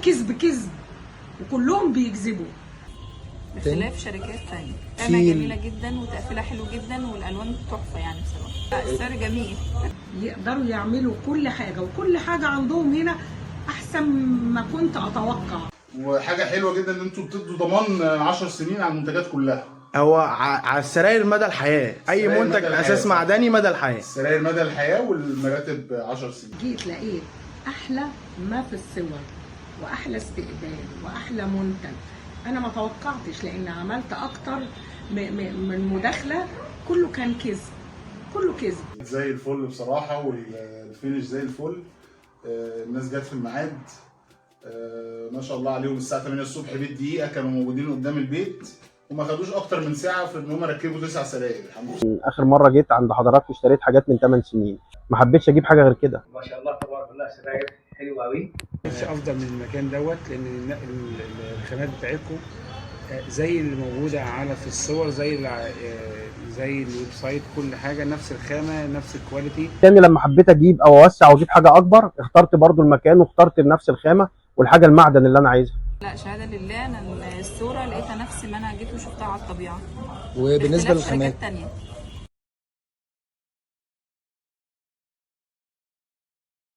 كذب كذب، وكلهم بيكذبوا. بخلاف شركات تانية. خامة جميلة جدا وتقفيلها حلو جدا والألوان تحفة يعني بصراحة. السعر جميل. يقدروا يعملوا كل حاجة، وكل حاجة عندهم هنا أحسن ما كنت أتوقع. وحاجه حلوة جدا ان انتوا بتدوا ضمان 10 سنين على المنتجات كلها. هو على السراير مدى الحياة، اي السراير منتج مدى الحياة. اساس معدني مدى الحياة. السراير مدى الحياة والمراتب 10 سنين. جيت لقيت أحلى ما في الصور، وأحلى استقبال، وأحلى منتج. أنا ما توقعتش، لأن عملت أكتر من مداخلة، كله كان كذب، كله كذب. زي الفل بصراحه، وال finish زي الفل. الناس جت في الميعاد، ما شاء الله عليهم. الساعة 8 الصبح بالدقيقة كانوا موجودين قدام البيت، وما خدوش اكتر من ساعة في ان هم ركبوا 9 سراير، الحمد لله. اخر مرة جيت عند حضراتكم اشتريت حاجات من 8 سنين، ما حبيتش اجيب حاجة غير كده. ما شاء الله تبارك الله، سراير حلوة قوي. مش افضل من المكان دوت، لان الخامات بتاعتكم زي اللي موجودة على في الصور، زي ال website، كل حاجة نفس الخامه، نفس ال quality. تاني لما حبيت اجيب او اوسع واجيب حاجة اكبر، اخترت برضو المكان واخترت بنفس الخامة والحاجة المعدن اللي انا عايزها. لا، شهادة لله، أنا الصورة لقيتها نفس ما أنا جيت وشفتها على الطبيعة. وبالنسبة باختلاف للخامات؟ شركات تانية.